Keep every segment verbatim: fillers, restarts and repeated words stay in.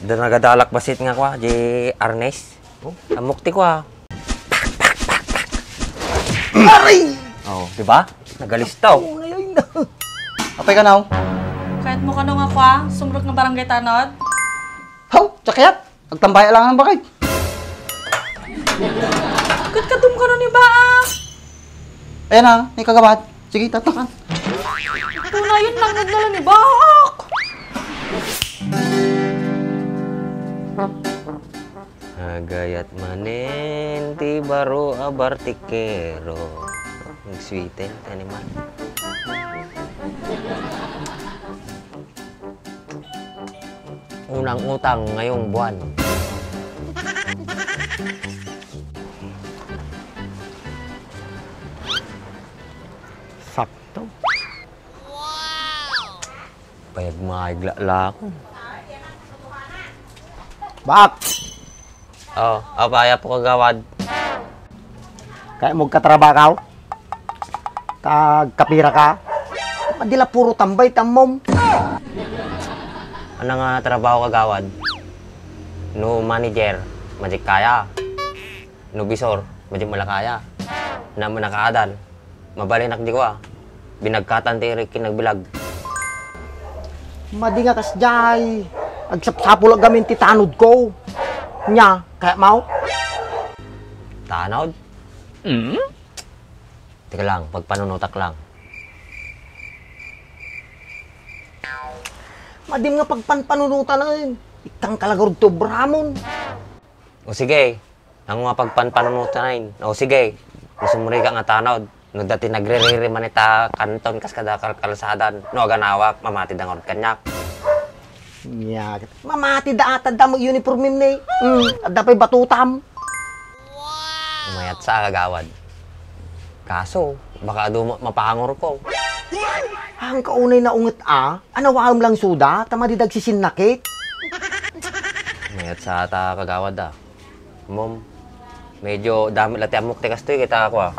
Da nagadalak bassit nga kua, di arnes. Oh, ammok ti kua. Aray! Oh, di ba? Nagalista, oh. Oo, ngayon na. Apay ka, naw? Kayatmo kano nga kua, sumrek nga barangay tanod? Haw, tiyak kayat. Agtambay lang ang bakit. Ket kadum kano ni Baak? Ayan na, ni kagawad. Sige, tatakan. Punayon, nangngeg na lang ni Baak. Agayat manen ti baro a bartikero. Nagswiten, animal. Unang utang ngayong buwan. Sakto. Payag maigla la ako. Bak! Oh, apay, Apo Kagawad? Kayatmo agkatrabakaw? Tagkapira ka? Madi la puro tambay ti ammom. Ania nga trabaho, Kagawad? No manager, madi kaya. No bisor, madi la kaya. Namo nakaadal. Mabalinak di kua. Binagkatan ti irik ken nagbilag. Madi nga kasdiay. Agsapsapulak gamin ti tanodko. Nia, kayatmo? Tanod? Mm? Teka lang, pagpanunotak lang. Madim nga pagpanpanunota na yun. Ikang kalagurto, Bramon. O sige, ania nga pagpanpanunota na yun? O sige, no sumrek nga tanod. No adda ti nagriririman ita kanton kas kada kal-, kalsadan. No aganawak, mamati da ngarud kaniak. Nia, mamati da ata, adda mo uniformem ne. Hmm, adda pay batutam. Mayat sa, Kagawad. Kaso, baka adu ma-, mapangor ko. Ang kaunay na unget a, anawaem lang suda, ta madi dagsisinnakit. Mayat sa ata, Kagawad, a. Mom, medyo dami la ti ammok ti kastoy, kita ko, a.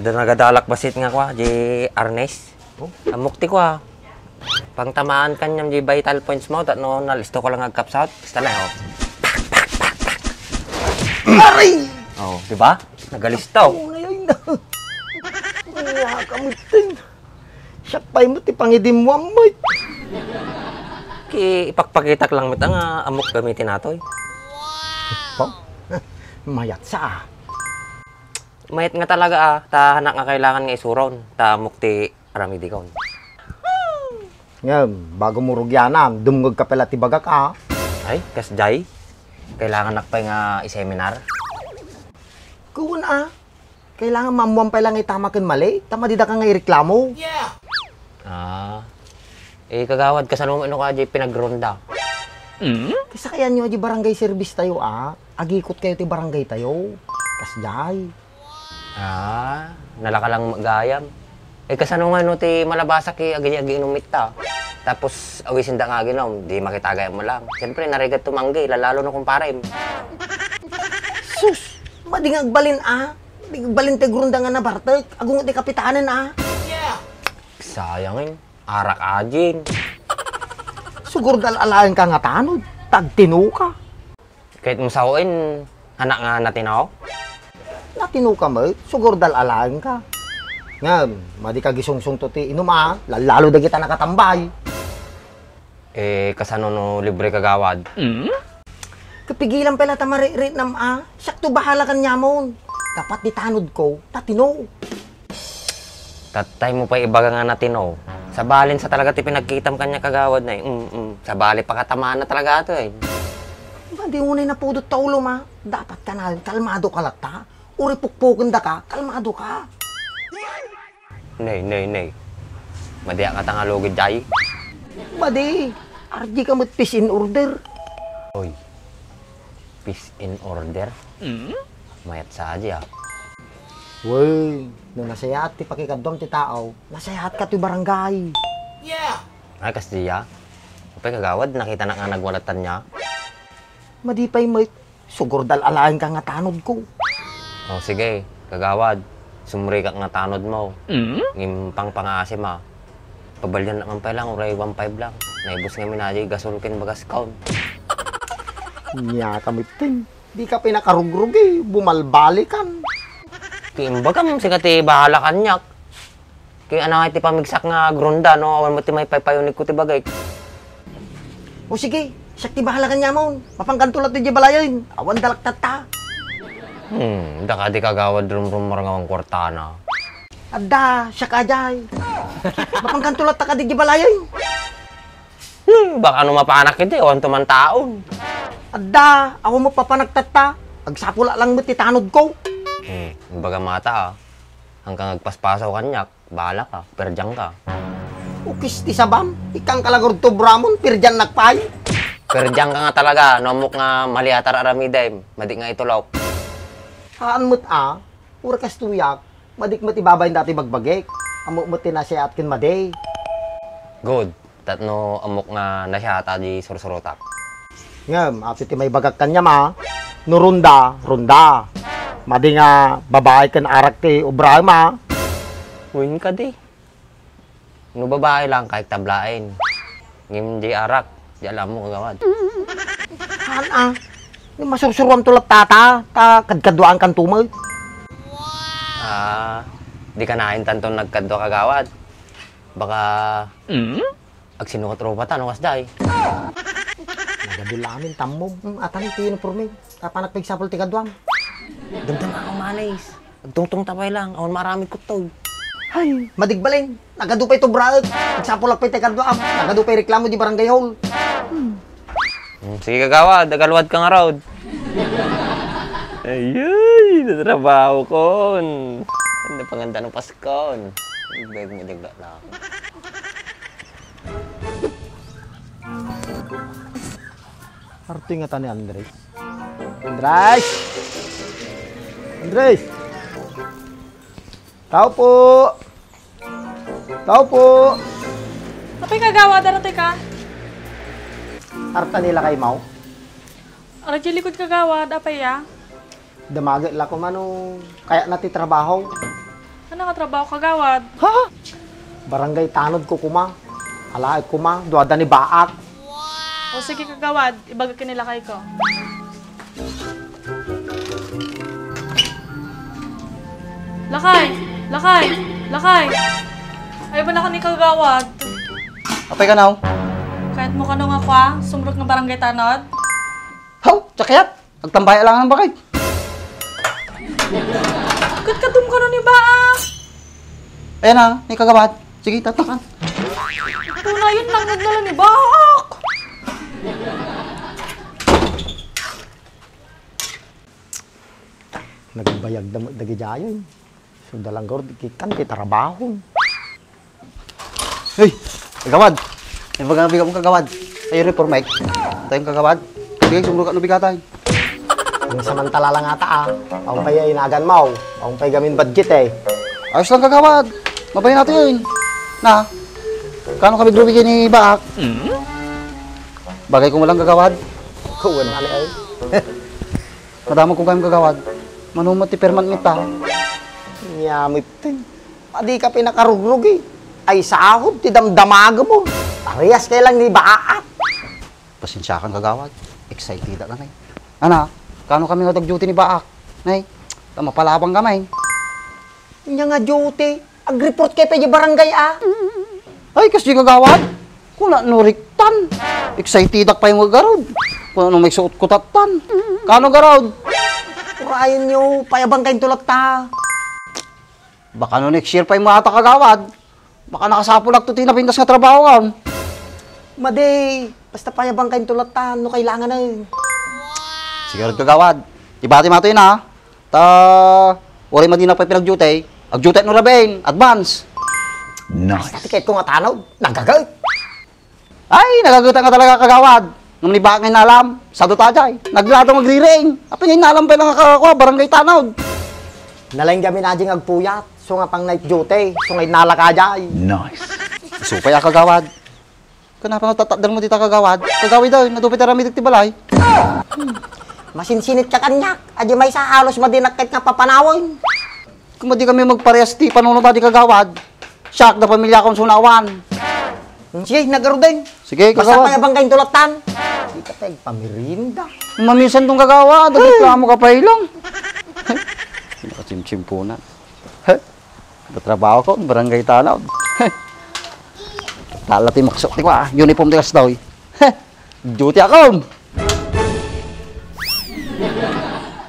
Da nagadalak bassit nga kua, di arnes. Oh? Ammok ti kua. Pangtamaan kaniam di vital points mo, tapno nalisto ka lang agkapsat. Basta na, oh. Aray! Oh, di ba? Nagalista, oh. Oo, ngayon na. Wala ka mutin. Siak pay mo ti pangidim mo, ammay. Ki, ipakpakitak lang met nga ammok gamitin natoy. Wow! Mayat sa, ah. Mayat nga talaga, ah. Ta, anak nga kailangan nga isuron. Ta, ammok ti aramidikon. Ngem, bago mo rugianan, dumngeg ka pay la ti bagak, a. Ay, kasdiay? Kailangannak pay nga i-seminar? Kuwan, a. Kailangan maammoan pay la nga itama ken mali, ta madi daka nga ireklamo. Yeah! Ah. Eh, Kagawad, kasano met no kadi pinagronda? Mm? Kasakayan yo di barangay service tayo, a. Agikot kayo ti barangay tayo. Kasdiay. Ah, nalaka lang gayam. Eh, kasano nga no ti malabasa ki agi-, agiinom ita? Tapos, awisin da nga aginom, di makita gayam mo lang. Siyempre, narigat tumanggi, lalalo no kumparem. Sus! Madi nga agbalin, a. Di agbalin ti agronda nga nabartek. Agunget ti kapitanen, a. Sayang, eh. Arak ajin. Sugurdal alaen ka nga tanod. Tagtino ka. Ket mo sawen, anak nga natino? Natino ka met, sugurdal alaen ka. Ngem, madi ka gisungsungto ti inum, a, lallalo dagita nakatambay. Eh, kasano no libre, Kagawad? Mm? Kapigilan pay la ta maritritnam, a. Siakto bahala kaniamon. Dapat di tanodko, natino. Tattay mo pay ibaga nga natino. Sabalin sa talaga ti pinagkitam kaniak, Kagawad, na, eh. Mm, mm. Sabali pakatamaan na talaga ato, eh. Ba, di unay napudot ta ulo, ma. Dapat ka na, kalmado ka latta. Uri pukpuken da ka, kalmado ka. Nay, nay, nay. Madiak nga tangalugid, day. Madi, ardi ka met peace in order. Oy, peace in order? Mm? Mayat sa di, a. Wey, no nasayaat ti pakikaduam ti tao, nasayaat ka ti barangay. Yeah! Ay, kas diya? Apay, Kagawad, nakita na nga nagwalatan niya. Madi pay met, sugurdal alaen ka nga tanodko. O, sige, Kagawad, sumrikak nga tanod mo. Mm? Ngem pangpangaasim, a. Pabalian man pay lang, uray one five lang. Naibus ngamin adi gasol ken bagas kaon. Nia ka mitting. Di ka pinakarugrugi, bumalbalikan. Ti imbagam, sika ti bahala kaniak. Kay ania ngay ti pamigsak nga agronda no awan met ti maipaypayunikko ti bagik. O sige, siak ti bahala kaniamon. Mapankanto latta idiay balayen. Awan dalak tatta. Hmm, daka di kagawad rumrumar nga awan kuartana. Adda, siak ajay. Mapankanto latta kadi idiay balayen. Hmm, baka no mapanak iti, awan to man taon. Adda, awan mapapanak tatta. Agsapul a lang met ti tanodko. Hmm, imbagam ngata, ah. Hangkan agpaspasaw kaniak, bahala ka, perdiang ka. Ukis ti sabam, ikkan ka la gurud tubramon, perdiannak pay. Perdiang ka nga talaga, no ammok nga mali a tar-aramidem, madi nga itulok. Haan met a, uray kastoyak, madik met ibabain dati bagbagik. Ammok met ti nasiat ken madi. Good. Tapno ammok nga nasiat a di sursurotak. Ngem, apay ti maibagak kaniam a, no runda, runda. Madi nga babai ken arak ti obraem a. Wen kadi. No babai lang, kayat tablaen. Ngem di arak, di alam mo, kagawad. Haan a. Ngem masursuroam to latta ta, ta kadkaduaan kanto met. Ah, di ka naintanton nagkadua, kagawad. Baka agsinukat rupa ta no kasdiay. Nagadu la amin tammom. Hmm, atan ti uniforme. Tapno agpagsapul ti kaduam. Damdama ka manis. Agtungtong ta pay lang. Awan maaramid kuttoy. Hay, madigbalin. Nagadu pay to braek. Agsapulak pay ti kaduam. Nagadu pay reklamo di barangay hall. Hmm. Hmm, sige, kagawad, agaluad ka ngarud. Ayay, natrabaho kon. Ano panganda ng Paskon? Beg mo, dagla na ako. Arte nga ta ni Andres. Andres! Andres! Tao po! Tao po! Apay, kagawad, aratoy ka? Arta nila kay Mau? Ara, di likod, kagawad, apay ya? Damaget la koma no kayatna ti trabaho. Ano nga trabaho, kagawad? Ha? Barangay tanod ko koma. Alaek koma, duada ni baak. O sige, kagawad, ibagak ni lakay ko. Lakay! Lakay! Lakay! Ay ba na ni kagawad? Apay kanaw? Kayat mo kano nga kwa, sumrot nga barangay tanod? Haw! Tsakayat! Agtambay lang ang bakit? Kat katum kano ni baak? Ayan na, ni kagawad. Sige, tatakan. Tunayon lang nagdala ni baak. Nagbayag da, dagidiay. So, dalanggor, kitan, ti trabahon. Hey, kagawad. Ay, baga bigat mo, kagawad. Ay, uniform, Mike. Tayo, kagawad. Sige, sumro ka, no bigatay. Ang samantala lang ata, ah. Ang pay ay inagan mo. Ang pay gamin budget, eh. Ayos lang, kagawad. Mabay natin. Na, kano kami grubi ni Baak? Bagay ko mo lang, kagawad. Kuwan, ano, eh? Madamag kong kayong gagawad. Manumat ti perman mi ta. Nyamit, ting. Adi ka pinakarugrugi. Ay, sahod ti damdamagem mo. Parehas kay lang ni Baak. Pasensiakan, gagawad. Excited ka, nay. Ana, kano kami nga tag-duty ni Baak? Nay, ta mapalabang kami. Nya nga duty, agreport kay pay di barangay, ah. Ay, kas di gagawad. Kuna no riktan. Excited ak pay mo garud. Kuna no may suot ko tattan. Kano garud? Urayan nyo, payabang kayo tulak ta. Baka no next year pay mo ata, kagawad. Baka nakasapulak to tinapintas nga trabaho, kan? Madi, basta payabang kayo tulak ta, no kailangan na. Sige, kagawad. Ibati mato yun, ha? Ta, uray madina pay pinag-duty, ag-duty no raben, advance. Nice. Basta tiket ko nga tanaw, nagagat. Ay, nagagat nga talaga, kagawad. Ngem ni Baak nga inalam, sado ta jay. Naglado nga agriring. Apay nga inalam pay lang nga kakakuha, barangay tanod. Nalaing gamin ajing agpuyat, so nga pang night duty, so nga inalak ajay. Nice. Supay a, kagawad. Kana pay nga tatakder mo dita, kagawad? Kagawid, ay, nadupit a ramidek ti balay. Masinsinit ka kaniak. Adi maysa halos madinak ket nga papanawen. Kung di kami magparehas ti panunot a di, kagawad. Siak da pamilya kon sunawan. Sige, nagaruden. Sige, basta kagawa. Payabang kayong tulatan. Di ka tayo pamirinda. Mamisan tong kagawa, dagit ka mo kapailang. Nakachimchimpunan. He? Katrabaho ko, barangay Tanaw. He? Tala ti makso, ti kwa, uniform ti kastoy. He? Duty ako.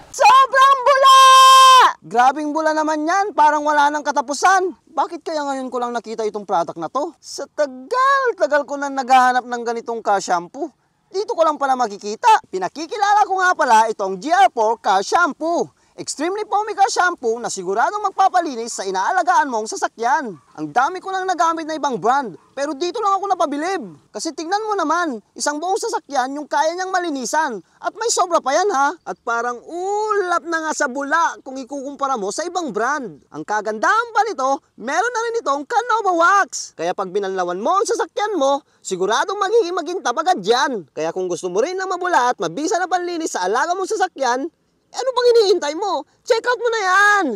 Sobrang bula! Grabing bula naman yan, parang wala nang katapusan. Bakit kaya ngayon ko lang nakita itong product na to? Sa tagal-tagal ko na naghahanap ng ganitong ka-shampoo. Dito ko lang pala makikita. Pinakikilala ko nga pala itong G R four Ka Shampoo. Extremely foamy ka shampoo na siguradong magpapalinis sa inaalagaan mong sasakyan. Ang dami ko nang nagamit na ibang brand, pero dito lang ako napabilib. Kasi tingnan mo naman, isang buong sasakyan yung kaya niyang malinisan. At may sobra pa yan ha. At parang ulap na nga sa bula kung ikukumpara mo sa ibang brand. Ang kagandahan pa nito, meron na rin itong Canova Wax. Kaya pag binanlawan mo ang sasakyan mo, siguradong magiging magintab agad yan. Kaya kung gusto mo rin ng mabula at mabisa na panlinis sa alaga mong sasakyan, eh, ano pang hinihintay mo? Check out mo na yan!